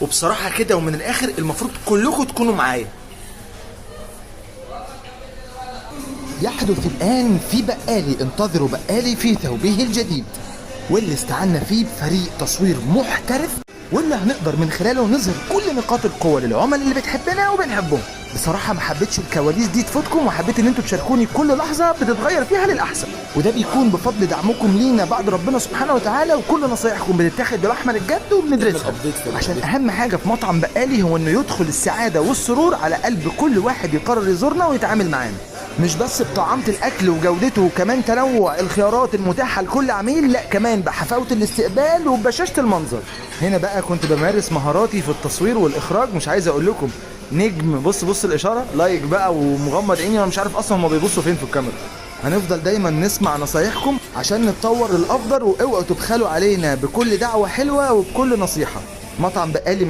وبصراحة كده ومن الاخر المفروض كلكم تكونوا معايا. يحدث الآن في بقالي، انتظروا بقالي في ثوبه الجديد، واللي استعنا فيه بفريق تصوير محترف، واللي هنقدر من خلاله نظهر كل نقاط القوة للعملاء اللي بتحبنا وبنحبهم. بصراحة ما حبيتش الكواليس دي تفوتكم، وحبيت ان انتوا تشاركوني كل لحظة بتتغير فيها للأحسن، وده بيكون بفضل دعمكم لينا بعد ربنا سبحانه وتعالى، وكل نصايحكم بتتاخد بمحمل الجد وبندرسها. عشان اهم حاجة في مطعم بقالي هو انه يدخل السعادة والسرور على قلب كل واحد يقرر يزورنا ويتعامل معانا، مش بس بطعامة الأكل وجودته وكمان تنوع الخيارات المتاحة لكل عميل، لا كمان بحفاوة الاستقبال وبشاشة المنظر. هنا بقى كنت بمارس مهاراتي في التصوير والإخراج، مش عايز أقول لكم نجم. بص بص الإشارة، like بقى ومغمض عيني وأنا مش عارف أصلا هما بيبصوا فين في الكاميرا. هنفضل دايما نسمع نصايحكم عشان نتطور للأفضل، واوعوا تبخلوا علينا بكل دعوة حلوة وبكل نصيحة. مطعم بقالي